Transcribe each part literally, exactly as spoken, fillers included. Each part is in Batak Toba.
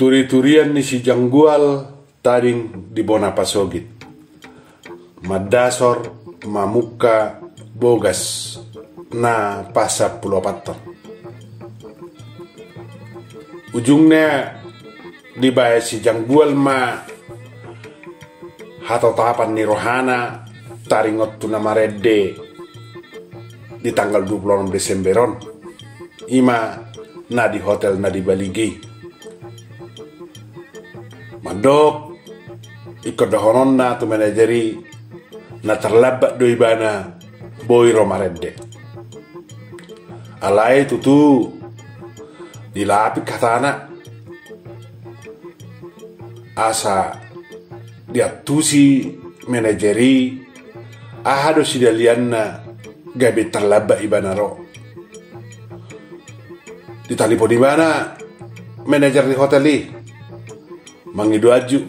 Turiturian ni si Janggual tading di bona pasogit. Mandasor mamungka bogas na pasampuluopathon. Ujungna dibaen si Janggual ma hatotapan ni rohana taringot tu na marende di tanggal dua puluh enam Desember on, ima na di hotel na di Balige i. Mandok ingkon dohononna tu manajer i, na tarlambat do ibana boi ro marende. Alai tutu dilapik hatana asa diantusi manajer i, aha do sidalianna gabe tarlambat ibana ro. Ditalipon ibana manajer ni hotel i, mangido anju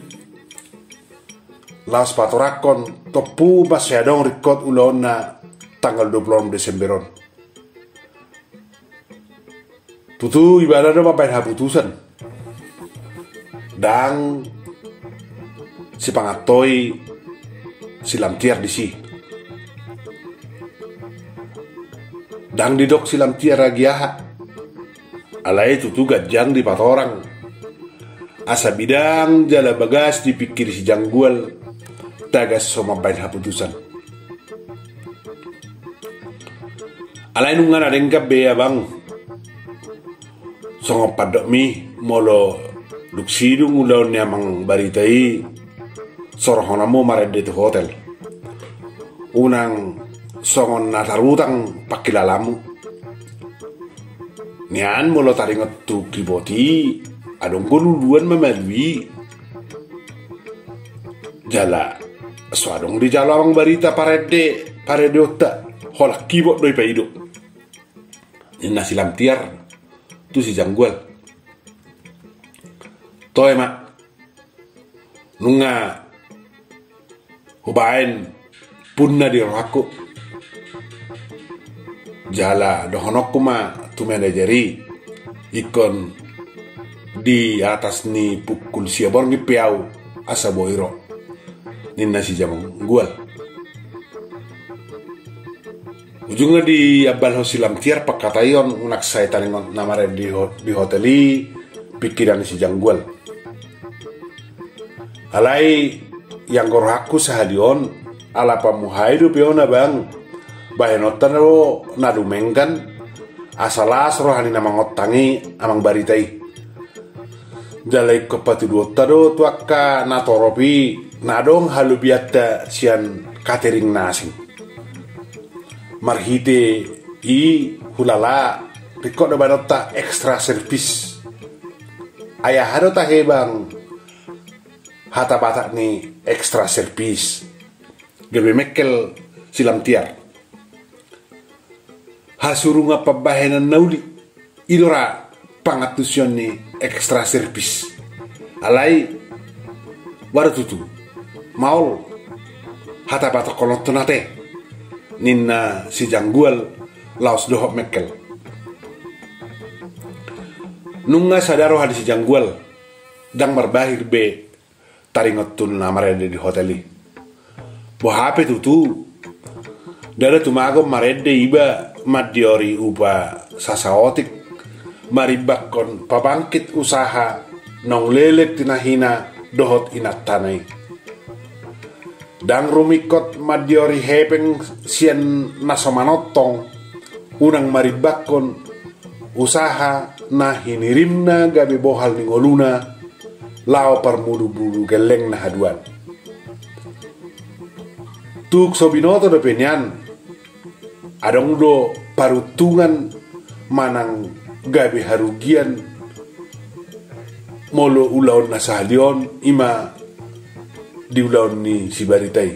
laos patorangkon tompu mansai adong ringkot ulaonna tanggal dua puluh enam Desember on. Tutu ibana do mambaen haputusan. Ndang sipangantoi si Lamtiar disi. Ndang didok si Lamtiar agi aha. Alai tutu ganjang dipatorang asa bidang jala bagas dipingkiri si Janggual tagan so mambaen haputusan. Alai nunga na denggan be, Abang. Songon pandokmi, molo dung sidung ulaon ni amang barita i, so rohononmu marende tu hotel. Unang songon na tarutang pangkilalaanmu. Nian molo taringot tu kibot i, adong do luluan mamalu i. Jala so adong dijalo amang barita parende, parendeonta, holan kibot do ipaido, ninna si Lamtiar tu si Janggual. Toe ma, nunga hubaen punna di rohangku. Jala dohononku ma tu manajer i, ingkon di atas ni pukul sia borngin pe au asa boi ro, ninna si Janggual. Ujungna diambalhon si Lamtiar pangkataion, unang sai taringot na marende di ho-, di hotel i pingkiran ni si Janggual. Alai ianggo rohangku sahali on, ala pamuhai dope on, Abang. Bahenonta do na dumenggan, asa las roha ni na mangontang i, amang barita i. Jala ingkon patuduonta do tu angka na torop i, na adong halobianta sian katering na asing. Marhite i hulala ringkot do baenonta extra service. Ai aha do tahe, Bang, hata Batak ni extra service? Gabe mengkel si Lamtiar. Hasurungan pambahenan na uli, i do ra pangantusion ni extra service. Alai, wara tutu, maol hata Batak on, tontu ate, ninna si Janggual laos dohot mengkel. Nunga sada roha ni si Janggual, ndang marbahir be taringot tu na marende di hotel i. Boha pe tutu, ndada tumagon marende iba mandiori upa sasaotik, marimbangkon pabangkit usaha naung leleng tinahina dohot inantana i. Ndang rumingkot mandiori hepeng sian na so manontong, unang marimbangkon usaha na hinirimna gabe bohal ni ngoluna, laho parmudumudu gellengna haduan. Tung so binoto dope nian, adong do paruntungan manang gabe harugian molo ulaonna sahali on, ima di ulaon ni si barita i.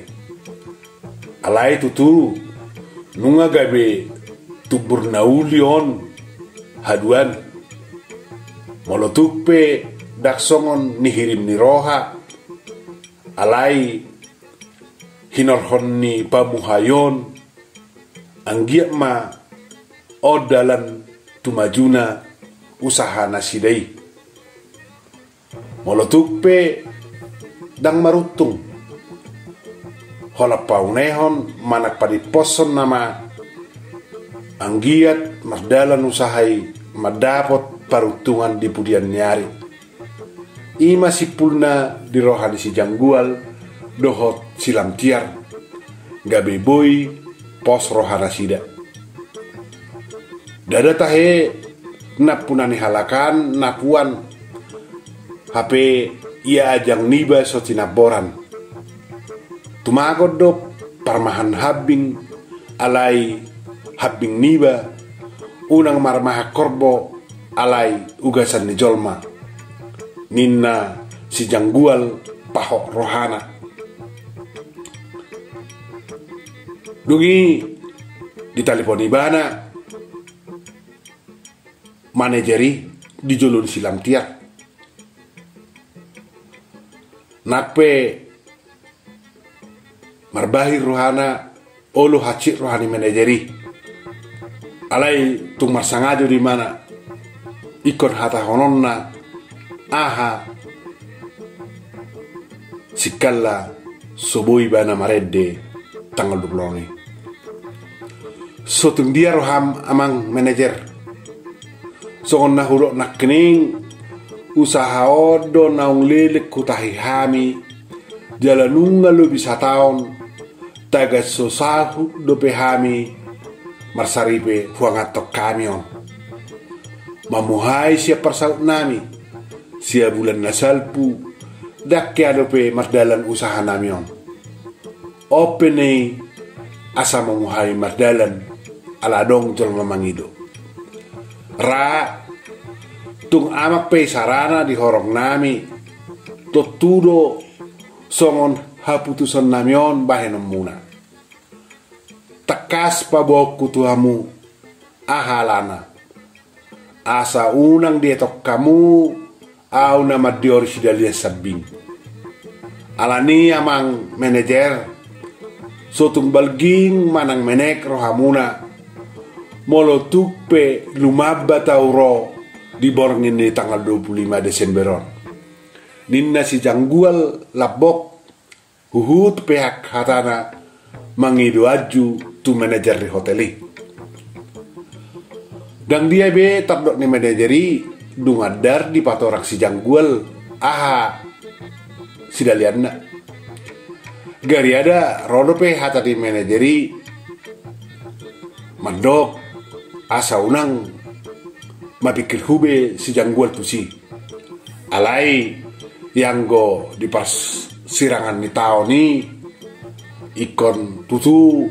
Alai tutu, nunga gabe tumbur na uli on haduan. Molo tung pe ndang songon nihirim ni roha, alai hinorhon ni pamuhai on, anggiat ma on dalan tu majuna usaha nasida i. Molo tung pe ndang maruntung, holan paunehon manang padimposhon nama anggiat mardalan usaha i mandapot paruntungan di pudian ni ari. I ma simpulna di roha ni si Janggual dohot si Lamtiar, gabe boi pos rohanasida. Ndada tahe nampuna ni halak an napuan, hape ia ajang niba so tinamboran. Tumagon do parmahan hambing, alai hambing niba unang marmahan horbo, alai ugasan ni jolma, ninna si Janggual pahot rohana. Dung i ditalepon ibana manajer i di jolo ni si Lamtiar. Nang pe marbahi rohana, olo hansit roha ni manajer i. Alai tung marsangajo do ibana ingkon hatahononna aha singkalla so boi ibana marende tanggal dua pulu onom i. So tung dia roham amang manajer? Songon na hudok nangkining, usaha on do naung leleng hutahi hami, jala nunga lobi sataon tagan so saut dope hami marsaripe huanganhon hami on. Mamuhai sian parsaut nami, sian bulan na salpu, ndang hea dope mardalan usaha nami on. On pe na i asa mamuhai mardalan, ala adong jolma mangido. Ra tung amang pe isarana di horong nami, tontu do songon haputusan nami on bahenonmuna. Tangkas paboaonku tu hamu aha alana, asa unang dietong hamu ahu na mandiori sidalian sambing. Alani amang manajer, so tung balging manang menek rohamuna molo tung pe lumambat ahu ro di borngin ni tanggal dua pulu lima Desember on, ninna si Janggual lambok huhut pe hak hatana mangido anju tu manajer ni hotel i. Ndang dia be tardok ni manajer i dung andar dipatorang si Janggual aha sidalianna. Gariada ro dope hata ni manajer i mandok asa unang mapingkir hube si Janggual tusi. Alai ianggo di parsirangan ni taon i, ingkon tutu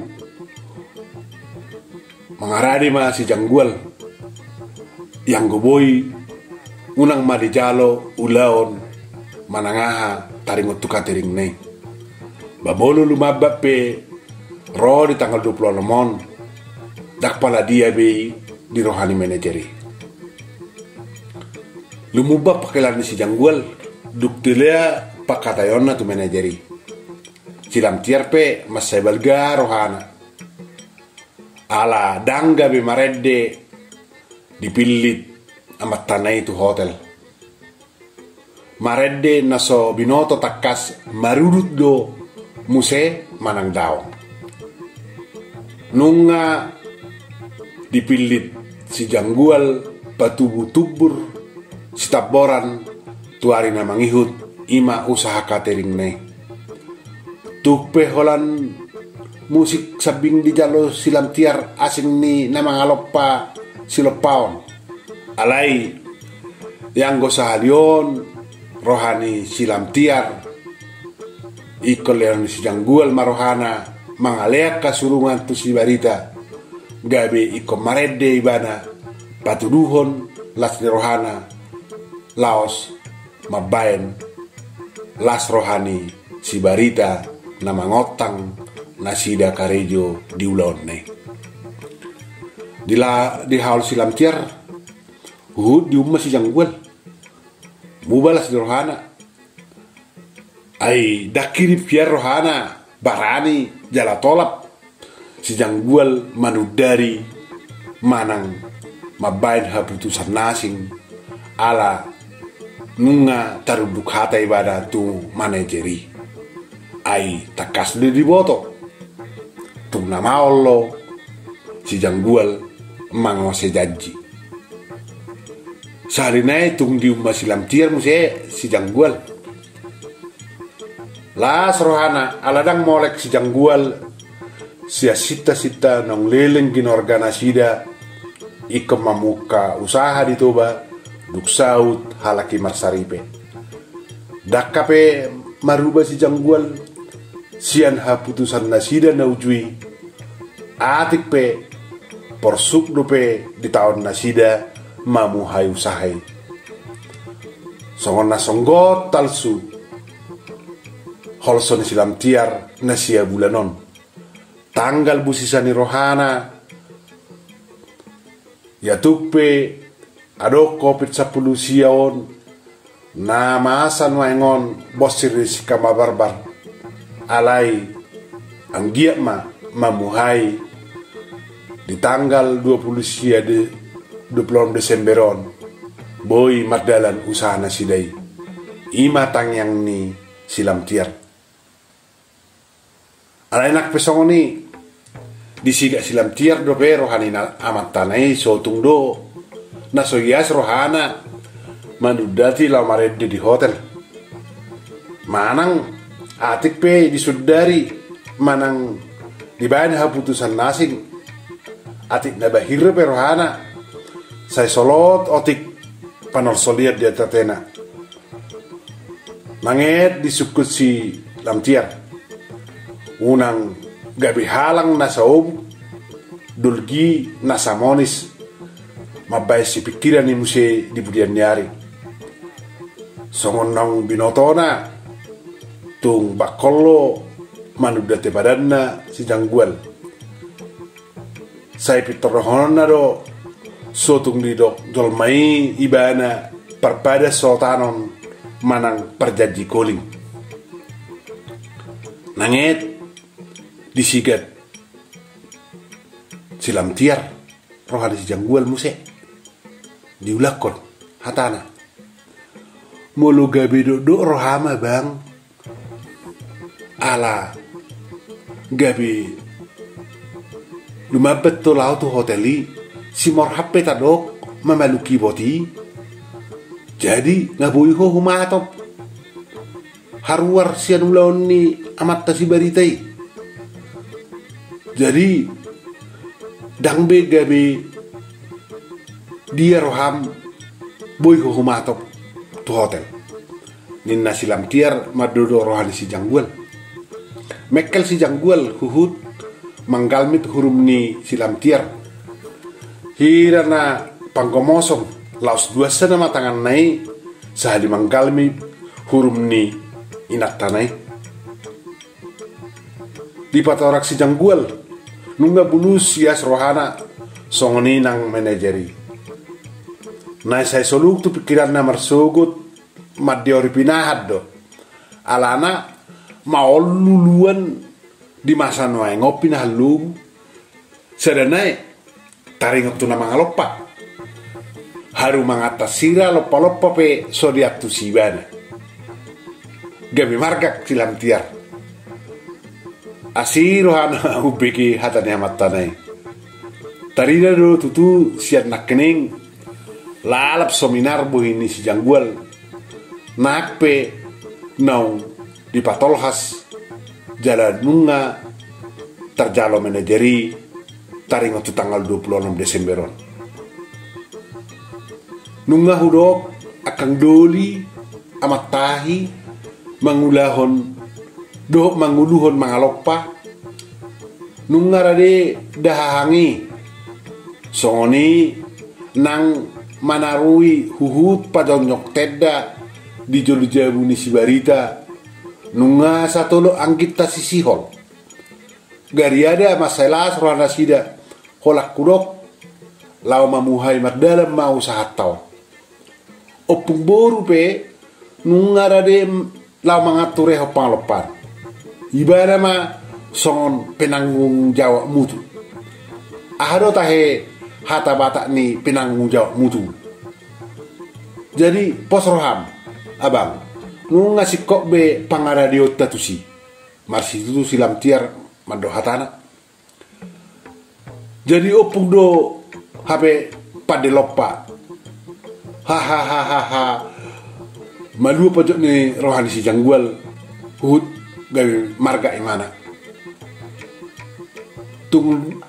mangarade ma si Janggual. Ianggo boi, unang ma dijalo ulaon manang aha taringot tu kateringna i. Ba molo lumambat pe ro di tanggal dua pulu onom on, ndang pala dia be i di roha ni manajer i. Lumumba pangkilaon ni si Janggual, dung dilea pangkataionna tu manajer i. Si Lamtiar pe mansai balga rohana. Ala ndang gabe marende dipillit amantana i tu hotel. Marende na so binoto tangkas marudut do muse manang daong. Nunga dipillit si Janggual patubu tumbur sitamboran tu ari na mangihut, i ma usaha kateringna i. Tung pe holan musik sambing dijalo si Lamtiar asing ni na mangalompa silompaon. Alai ianggo sahali on roha ni si Lamtiar, ingkon lehon ni si Janggual ma rohana mangalean hasurungan tu si Barita, gabe ingkon marende ibana patuduhon las ni rohana laos mambaen las roha ni si Barita na mangontang nasida karejo di ulaonna i. Di la-, dihaol si Lamtiar, huhut diumma si Janggual. Muba las ni rohana. Ai ndang hirim hian rohana, barani jala tolap si Janggual manundari manang mambaen haputusan na asing, ala nunga tarunduk hata ibana tu manajer i. Ai tangkas do diboto, tung na maol do si Janggual mangose janji. Sahali nai tung diumma si Lamtiar muse si Janggual. Las rohana ala ndang molek si Janggual sian sinta-sinta naung leleng ginorganasida ingkon mamungka usaha di Toba, dung saut halak i marsaripe. Ndang hape maruba si Janggual sian haputusannasida na uju i, atik pe porsuk dope ditaonnasida mamuhai usaha i. Songon na songgot talsu holso ni si Lamtiar na sia bulan on. Tanggal busisa ni rohana, ia tung pe adong Covid sampulu sia on na masa nuaeng on bonsir ni si Kama Barbar. Alai anggiat ma mamuhai di tanggal dua pulu sia de, dua pulu onom Desember on boi mardalan usahanasida i. I ma tangiang ni si Lamtiar. Alai nang pe songon i, disigat si Lamtiar dope roha ni amantana i, sotung do na so ias rohana manundati laho marende di hotel. Manang atik pe disundari manang dibaen haputusan na asing, atik na bahir pe rohana sai solot otik panolsolian di atatena. Nanget disungkun si Lamtiar, unang gabe halang na saobuk, dolgi na samonis mambahen sipingkiran i muse di pudian ni ari. Songon naung binotona, tung bangkol do manundati padanna si Janggual. Sai pintor dohononna do, sotung didok jolma i ibana parpadan sotanon manang parjanji koling. Nanget disigat si Lamtiar roha ni si Janggual muse. Diulakkon hatana, molo gabe dokdok roham abang, ala gabe lumambat ho laho tu hotel i, si Morham pe tadok mamaluk ibot i. Jadi nga boi ho humatop haruar sian ulaon ni amanta si Barita i. Jadi ndang be gabe dia roham, boi ho humatop tu hotel, ninna si Lamtiar mandodo roha ni si Janggual. Mengkel si Janggual huhut manggalmit hurum ni si Lamtiar. Hira na panggomosong, laos duansa nama tanganna i sahali manggalmit hurum ni inantana i. Dipatorak si Janggual, nunga bulus ias rohana songon i nang manajer i. Na sai soluk tu pingkiranna marsogot mandeori pinahan do. Alana maol luluan di masa nuaeng on pinahan lobu. Sada nai taringot tu na mangalompa. Haru mangantas sira lompa-lompa pe so diantusi ibana. Gabe margak si Lamtiar. Asi rohana umbege hata ni amantana i. Tarida do tutu sian nangkining lalap so minar bohi ni si Janggual. Nang pe naung dipatolhas jala nunga tarjalo manajer i taringot tu tanggal dua pulu onom Desember on. Nunga hudok angkang doli amanta i mangulahon dohot manguluhon mangalompa. Nunga rade dahahang i. Songon i nang manarui huhut pajongjong tenda di jolo jabu ni si Barita. Nunga satolop angginta si Sihol. Gariada mansai las rohanasida, holan hudok laho mamuhai mardalan ma usahanta on. Ompung boru pe nunga rade laho mangantusi hot pangalompan. Ibana ma songon penanggung jawab mutu. Aha do tahe hata Batak ni penanggung jawab mutu? Jadi pos roham, Abang, nunga singkop be pangaradeonta tusi. Marsitutu si Lamtiar mandok hatana. Jadi ompung do hape pande lompa. Hahaha. Malua pojok ni roha ni si Janggual, huhut gabe marga imana. Tung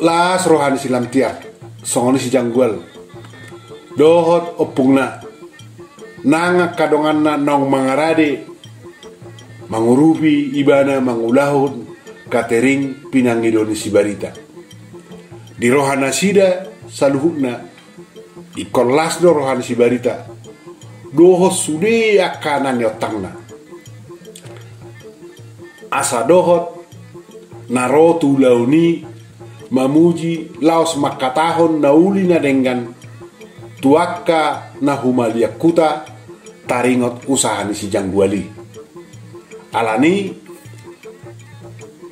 las roha ni si Lamtiar, songon i si Janggual dohot ompungna. Nang angka donganna naung mangarade mangurupi ibana mangulahon katering pinangido ni si Barita. Di roha nasida saluhutna, ingkon las do roha ni si Barita dohot sude angka na niontangna. Asa dohot na ro tu ulaon i mamuji laos mangkatahon na uli na denggan tu angka na humaliang huta taringot usaha ni si Janggual i. Alani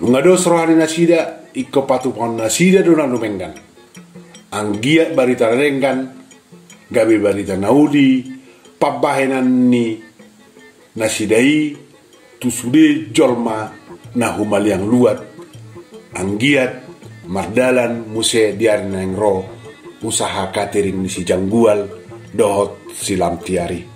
nunga dos roha ni nasida, ingkon patupaon nasida do na dumenggan. Anggiat barita na denggan gabe barita na uli pambahenan ni nasida i tu sude jolma na humaliang luat. Anggiat mardalan muse di ari na naeng ro usaha katering ni si Janggual dohot si Lamtiar i.